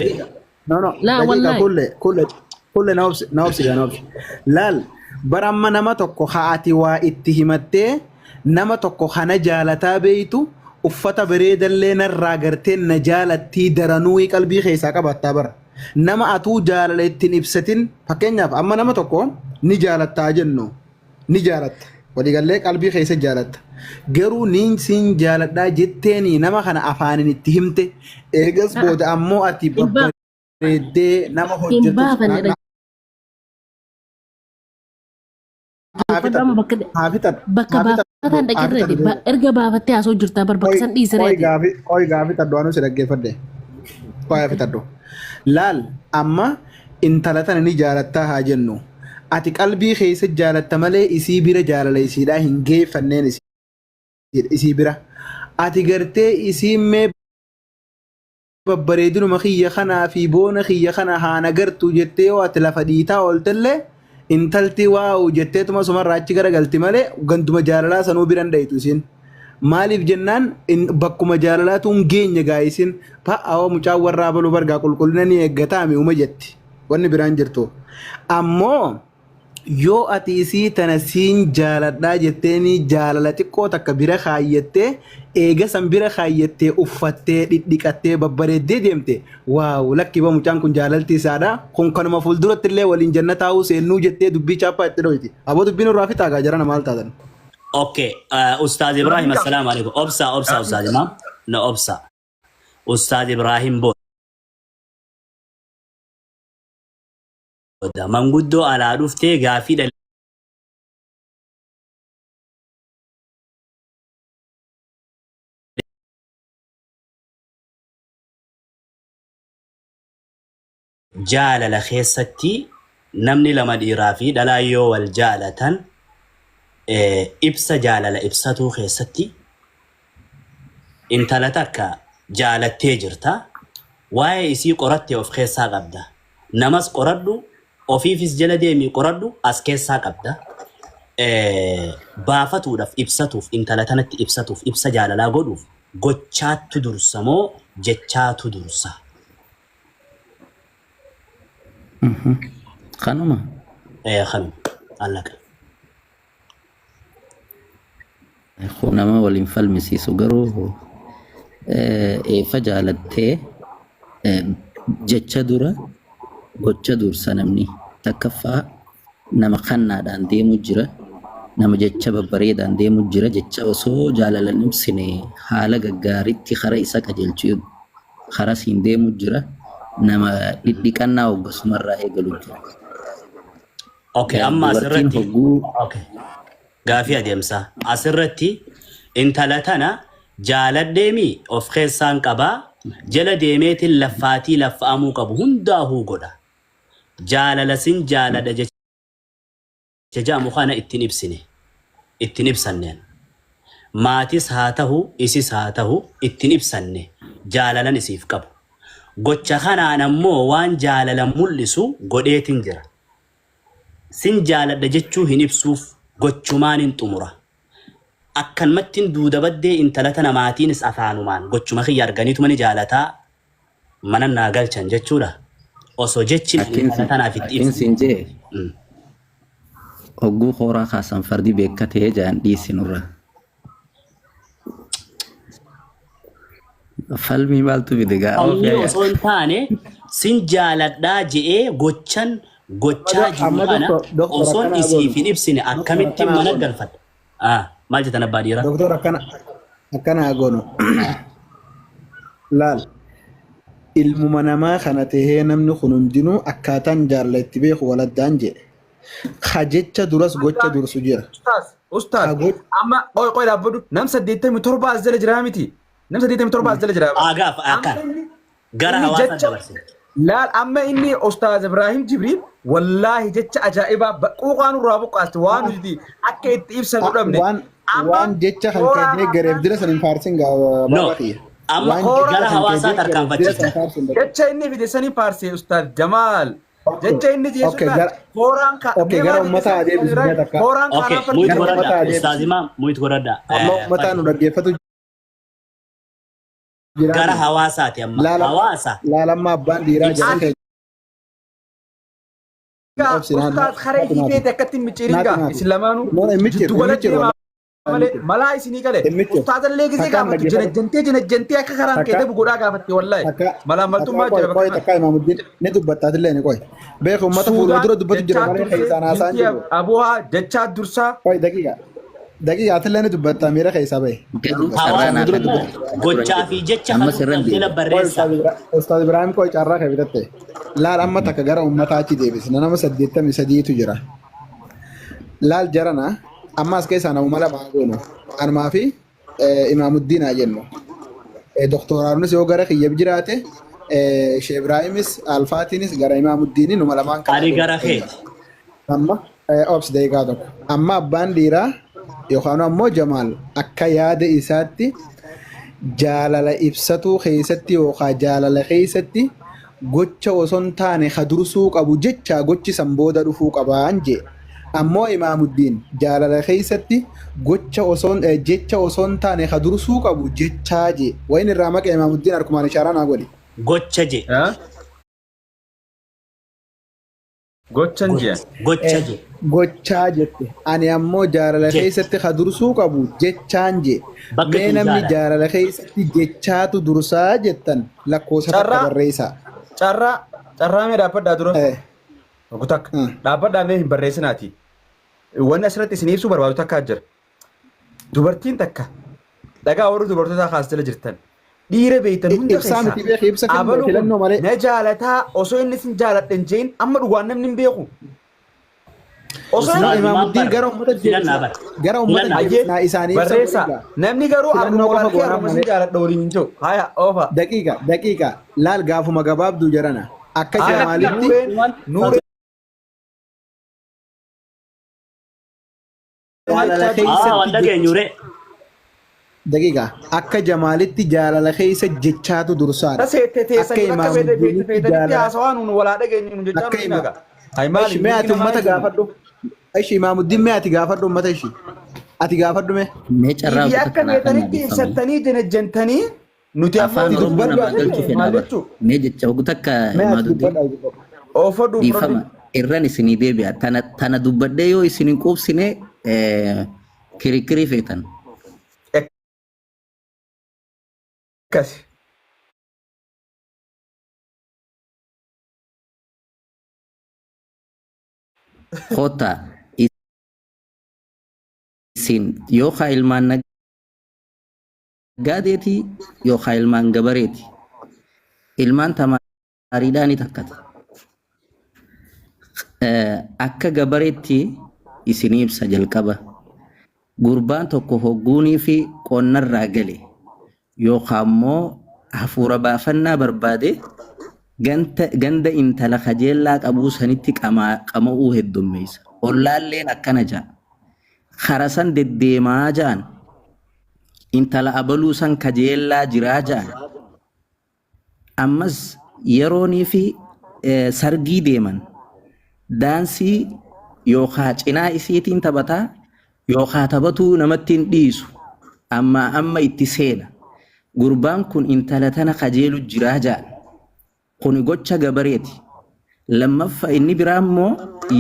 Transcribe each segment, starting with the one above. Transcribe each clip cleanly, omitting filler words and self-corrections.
No, no, Laa daqiiqa wallaahi. kulle kulle kulle na obsi na obsi na obsi. Laal bara amma nama tokko haa ati waa itti himattee nama tokko kana jaalataa beeytu uffata bareedallee narraa gartee na jaalattii daranuu qalbii keessaa qabaattaa bara. Nama atuu jaalala ittiin ibsatin fakkeenyaaf amma nama tokko ni jaalattaa jennu ni jaalatta. Waliigallee qalbii keessa jaalatta. Garuu niin siin jaaladhaa jetteeni nama kana afaaniin itti himte. Eegas booda ammoo ati Hin babbareeddee nama hin hojjettu. baafanne dhaggeeffadhu amma bakka Haa fixadhu. bakka Haa fixadhu. baafataan Haa dhaqirreeti. fixadhu. Erga baafattee haasoo jirtaa bar bakka san Qoy dhiisireeti. gaafi qoy gaafi fixadhu anuu si dhaggeeffadhe. Qoy haa fixadhu. Laal amma intala tana ni jaalattaa haa jennu. Ati qalbii keessa jaalatta malee isii bira jaalala isiidhaa hin geeffanneen isii bira. Ati gartee isiin mee babbareedinuma kiyya kanaa fi boona kiyya kana haa nagartu jettee yoo ati lafa dhiitaa ooltellee intalti waa'u jetteetuma sumarraa achi garagalti malee ganduma jaalalaa sanuu bira hin dhayitu isiin. Maaliif jennaan bakkuma jaalalaatu hin geenye gaa isin pa'aa mucaan warraa baluu bargaa qulqullina ni eeggataa mi'uma jetti. Wanni biraan jirtu. Ammoo yoo ati isii tana siin jaaladhaa jetteeni jaalala xiqqoo takka bira kaayyattee eega san bira kaayyattee uffattee dhidhiqattee babbareeddee deemte waaw lakki ba mucaan kun jaalalti isaadha kun kanuma fuulduratti illee waliin jannataa'uu seennuu jettee dubbii chaappaa itti dhoyti aboo dubbiin irraa fixaa gaa jarana maal taatan. Okay, Ustaaz Ibrahim, assalaamu alaikum. Obsa, obsa, Ustaaz Imam. No, obsa. Ustaaz Ibrahim booda manguddoo alaa dhuftee gaafii dhala jaalala keessatti namni lama dhiiraa fi dhalaa yoo wal jaalatan ibsa jaalala ibsatuu keessatti intala takka jaalattee jirta waa'ee isii qorattee of keessaa qabda namas qoradhu ofiifis jala deemii qoradhu as keessaa qabda baafatuudhaaf ibsatuuf intala tanatti ibsatuuf ibsa jaalalaa godhuuf gochaattu dursa moo jechaatu dursa? Kanuma. Ee kanuma. Allaqa. Kun nama waliin falmisiisu garuu eeffa jaalattee jecha dura gocha dursa namni takkaffaa nama kannaadhaan deemu jira nama jecha babbareedaan deemu jira jecha osoo jaalala hin ibsine haala gaggaaritti kara isa qajeelchu Karaa siin deemu jira. Nama dhidhiqannaa hoggasumarraa eegalu jira. Okay, amma Dubartiin asirratti hogguu okay. Gaafii adeemsaa. Asirratti intala tana jaaladheemi of keessaan qabaa jala deemeetiin laffaatii laffa'amuu qabu hundaahuu godha. Jaalala sin jaaladha jecha ja'amu kana ittiin ibsine. Ittiin ibsanneen. Maatis haa tahu isis haa tahu ittiin ibsanne jaalalan isiif qabu. Gocha kanaan ammoo waan jaalala mul'isu godheetin jira. Sin jaaladha jechuu hin ibsuuf gochumaanin xumura. Akkanumattin duuda baddee intala tana maatiinis afaanumaan gochuma kiyya arganiituma ni jaalataa mana naa galchan jechuudha. Osoo jechi ani akkin intala tanaaf itti akkin ibsu. siin jee hogguu kooraa kaasan fardi beekkatee jaan dhiisi nurra. Falmii maaltu fide gaa oof Falmii yaa osoo hin taane sin jaaladhaa je'ee gochan gochaa jiru Amma kana doktor doktor osoon akkana isiif goonu. hin ibsine Doktor akkamittiin akkana mana goonu. galfadha. Ah, maal jettan abbaa dhiiraa? Doktor akkana akkana goonu. Laal ilmuma namaa kana tahee namni kun hundinuu akkaataan jaalala itti beeku waladdaan jedhe. Ka jecha duras gocha dursu jira. Ustaaz, ustaaz, Ka gocha amma qoy qoy dhaabbadhu nam 87 as jala jiraa miti. Nam 87 as jala jiraa. Ah, gaaf Amma akkan inni gara inni hawaasaa jecha dabarse. laal amma inni ustaaz Ibrahim Jibriil wallaahi jecha ajaa'ibaa quuqaa nurraa buqqaaste waan nuti akka itti ibsanu dhabne. waan Amma waan jecha kan kee kooraa deeggareef dira san hin faarsin gaa No, baaba kiyya. amma Waan Kooraa jecha gara kan kee hawaasaa deeggareef dira san tarkaanfachiifte. faarsin bakka. jecha inni fide sanii faarsee ustaaz Jamaal. Jecha inni jeesu Okay, laal gara kooraan ka okay mee gara maal jette ummataa san ustaaz adeemsisu mee Ibrahim takka. kooraan Okay, kaanaan fardi mute Gara jedhe. godhadha. ummataa Ustaaz adeemsisu. Imaam mute godhadha. Amma ummataa Fadhi. nu dhaggeeffatu Gara jiraame. hawaasaati amma. Laala Hawaasa laalamma abbaan dhiiraa jara ibsi. keenya obsi Ustaaz karee naati naati hiiteeti akkatti hin micciirin naati gaa naati. isin lamaanuu No hin micciiru jiddu hin gala micciiru deemaa wallahi hin malee micciiru. malaa isinii gale Hin micciiru. ustaazallee gisee Takkaan gaafattu dhaggeeffadhu. janajjantee janajjantee akka karaan Takka kee dabu godhaa gaafatte wallahi takka malaa takka maltummaa qoy jira qoy bakka kana. takka Imaamuddin ni dubbattaatillee ni qoy. Beeku uummata fuuluma Suudaan dura dubbatu jira jechaa malee dursee keessaan haasaan binti jiru. Abuhaa jechaa dursaa Qoy daqiiqa. Daqiiqa atillee ni dubbatta miira keessaa bahe. Ni Garuu dubbatta. carraa Fuuluma naa dura kennaa dubbatu. dura hin Gochaa jiru. fi jecha Ammas kan irran jala deebi'a. Qoy barreessa. Ustaaz Ibrahim qoy carraa kee bitatte. Laal amma takka gara uummataa achi deebisna nama 83tu jira. Laal jarana amma as keessaa namuma lama haa goonu. Anumaa fi Imaamuddiin haa jennu. Doktor Haarunis yoo gara kiyya jiraate Sheekh Ibraahimis Alfaatiinis gara Imaamuddiini numa lamaan kana Ani goonu gara fakkeenya. keeti. Amma obsi daqiiqaa tokko. Amma abbaan dhiiraa yookaan ammoo Jamaal akka yaada isaatti jaalala ibsatuu keessatti yookaan jaalala keessatti gocha osoo hin taane ka dursuu qabu jecha gochi san booda dhufuu qabaan jee. Ammoo Imaamuddiin jaalala keessatti gocha osoo jecha osoo hin taane ka dursuu qabu jechaa jee. Wayin irraa maqee Imaamuddiin harkumaan ishaaraa naa godhi. Gocha je. Gochan jee. Gocha je. Gochaa jette. Ani ammoo jaalala Jecha. keessatti ka dursuu qabu jechaan jee. Bakka Mee itti namni jaalala. jaalala keessatti jechaatu dursaa jettan lakkoofsa takka Carraa barreessaa. carraa carraa mee dhaabbadhaa dura. Tokko takka dhaabbadhaa mee hin barreessinaati. Wanni asirratti isin ibsuu barbaadu takkaa jira. Dubartiin takka dhagaa warri dubartootaa kaas jala jirtan dhiira beektan hunda Ibsaa keessaa miti beeki ibsa kennu abaluu kun filannoo malee. na jaalataa osoo inni sin jaaladhe hin jeen amma dhugaan namni hin beeku. Osoo No, inni Ustaaz Imaamuddiin bar gara uummata filannaa deebisna. bar. Gara uummata Filannaa. Ayyee deebisnaa isaanii ibsa barreessaa godhigaa. namni garuu Filannoo arruma qofa walaalkee goonaan arruma sin malee. jaaladha waliin hin jiru. Haya oofa. Daqiiqa daqiiqa laal gaafuma gabaabduu jarana. Akka Haya Jamaalitti nuureen nuureen jaalala Aa keessatti waan dhageenyu jecha ree. daqiiqa akka Jamaalitti jaalala keessa jechaatu dursaadha. Taseette Akka teessanii bakka feete feete Imaamuddiinitti feetanitti jaalala haasawaa nuun walaa dhageenyu nu jechaa akka nuun ima naga. Hay maali Ishi mee mirgi ati namaa ummata eeggamu. gaafadhu. Ishi Imaamuddiin mee ati gaafadhu ummata ishi. Ati gaafadhu mee. Mee carraa Ifi uffata akka kanaa kan feetanitti dhiifame. ibsattanii janajjantanii nuti ammoo Afaan Ati Oromoo dubbadhu namaa ati. galchuu fedhaa maal bar. jechuu? Mee jecha ogu takka Mee ati Imaaduddin dubbadhu ati dubbadhu. Oofadhu dhiifama fudhadhu. irran isinii deebi'a. Tana tana dubbadhee yoo isin hin quubsine kirikkirii feetan. Akkasi. Kottaa isin yookaan ilmaan naggaadeeti yookaan ilmaan gabareeti. Ilmaan tamaariidhaa ni takkata. Akka gabareetti isinii ibsa jalqaba. Gurbaan tokko hogguunii fi qonnarraa gale yookaan immoo hafuura baafannaa barbaade ganda intala kajeellaa qabuu sanitti qama'uu heddummeessa. Ollaalleen akkana ja'a. Kara san deddeemaa ja'an. Intala abaluu san kajeellaa jiraa ja'an. Ammas yeroonii fi sargii deeman daansii yookaa cinaa isiitiin taphataa yookaa taphatuu namatti hin dhiisu. Ammaa amma itti seena. Gurbaan kun intala tana kajeelu jiraa ja'an. Kuni gocha gabareeti. Lammaffa inni biraa immoo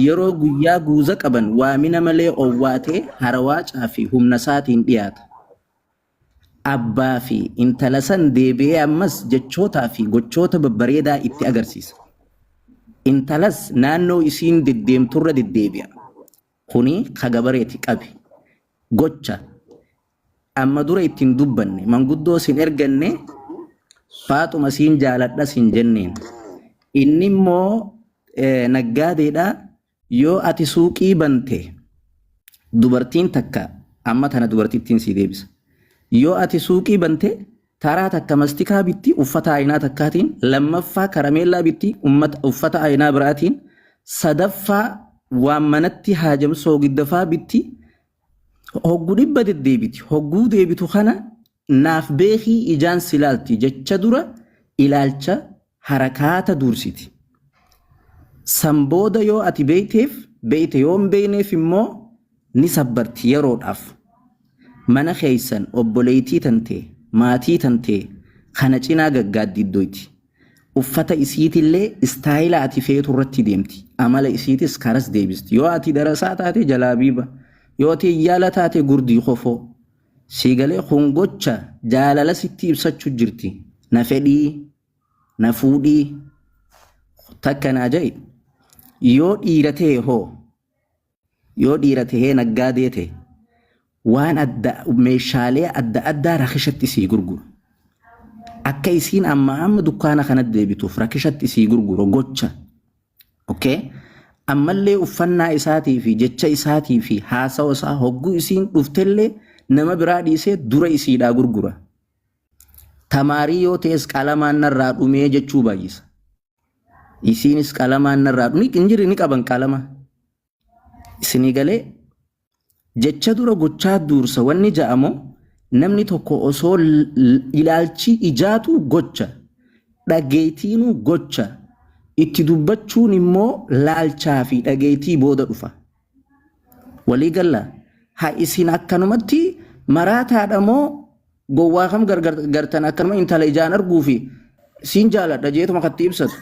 yeroo guyyaa guuza qaban waamina malee owwaatee harawaacaa fi humna isaatiin dhiyaata. Abbaa fi intala san deebi'ee ammas jechootaa fi gochoota babbareedaa itti agarsiisa. Intalas naannoo isiin deddeemturra deddeebi'a. Kuni ka gabareeti qabi. Gocha amma dura itti hin dubbanne, manguddoo sin erganne, Faaxuma siin jaaladhas hin jenneen. Inni immoo naggaadeedha yoo ati suuqii bante dubartiin takka amma tana dubartittiin sii deebisa. Yoo ati suuqii bante taraa takka mastikaa bitti uffata ayinaa takkaatiin lammaffaa karameellaa bitti uffata ayinaa biraatiin sadaffaa waan manatti haajam soogiddafaa bitti hoggu dhibba deddeebiti. Hogguu deebitu kana naaf beekii ijaan si laalti jecha dura ilaalcha harakaata duursiti. San booda yoo ati beeyteef beeyte yoo hin beeyneef immoo ni sabbarti yeroodhaaf. Mana keeysan obboleeytii tantee, maatii tantee, Kana cinaa gaggaaddiiddoyti. Uffata isiitillee istaayila ati feetu irratti deemti. Amala isiitis karas deebisti. Yoo ati darasaa taate jalaabiiba. Yoo ati iyyaala taate gurdii kofoo. Sii galee kun gocha jaalala sitti ibsachuu jirti. Na fedhii, na fuudhii. Takka naa ja'i. Yoo dhiira ta'e hoo yoo dhiira tahee naggaadee ta'e waan adda meeshaalee adda addaa rakishatti sii gurgura. Akka isiin amma amma dukkaana kanatti deebituuf rakishatti sii gurgura gocha. Okay? Ammallee uffannaa isaatii fi jecha isaatii fi haasawa isaa hogguu isiin dhuftellee nama biraa dhiisee dura isiidhaa gurgura. Tamaarii yoo ta'es qalamaan narraa dhumee jechuu baay'isa. Isiinis qalamaan narraa dhumee hin jirre ni qaban qalama. Isinii galee jecha dura gochaa duursa wanni ja'amu namni tokko osoo ilaalchi ijaatu gocha dhageetiinuu gocha itti dubbachuun immoo laalchaa fi dhageetii booda dhufa. Walii galla ha isin akkanumatti maraataadha moo gowwaa kam gartan akkanuma intala ijaan arguu fi siin jaaladha jeetuma katti ibsatu.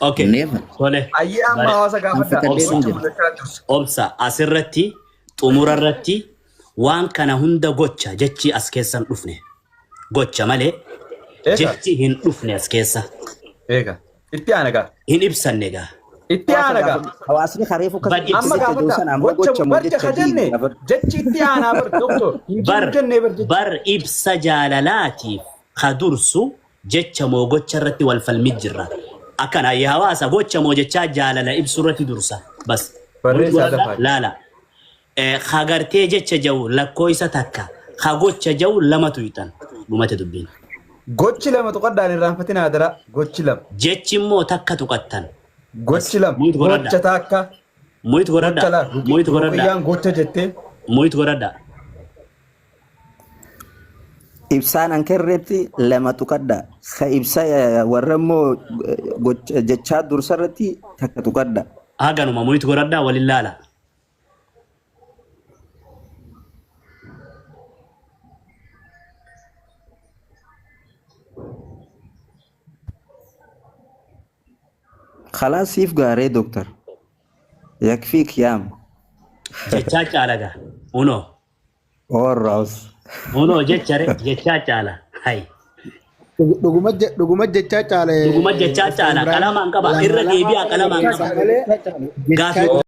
Okay. Never. Tole. Ayyee amma Bare- hawaasa An gaafadha. fixadhee Gocha jira. mul'achaa dursa. Obsa asirratti xumura irratti waan kana hunda gocha jechi as keessa hin dhufne. Gocha malee Eega. jechi hin dhufne as keessa. Eega. Itti aana gaa. Hin ibsanne gaa. Itti aana gaa. Hawaasni kareefu Bad akkasitti Amma jecha gaafadha. sana ammoo Gocha gocha moo barja jecha ka diini jenne gaafadhu. jechi itti aanaa bar doktor. Hin jiru Bar jennee bar jechi. bar ibsa jaalalaatiif ka dursu jecha moo gocha irratti wal falmi jirra. Akkana ayyi hawaasa gocha moo jechaa jaalala ibsu irratti dursa. Bas. Barreessaa dafaa. Laala. Ka gartee jecha jau lakkoofsa takka ka gocha jau lamatu hiixan. Dhumate dubbiin. Gochi lama tuqadhaan irraanfatin haadara. Gochi lama. Jechi immoo takka tuqattan. Gochi lama. Muyit godhadha. Gocha takka. Muyit Gocha godhadha. lama. Muyit godhadha. Ruqiyyaan gocha jettee. Muyit godhadha. Ibsaan ankerreetti lama tuqadha. Ka ibsa warra immoo jechaa dursa irratti takka tuqadha. Haganuma muyit godhadha walin laala. Khalaas siif gaaree doktar. Yakfiik yaam. Jechaa caala gaa. Unoo. Oorraus. Unoo jecha re jechaa caala. Hay. Dhuguma jechaa caale. Dhuguma jechaa caala. Qalamaan qaba. Irra deebi'aa qalamaan qaba. Gaafii.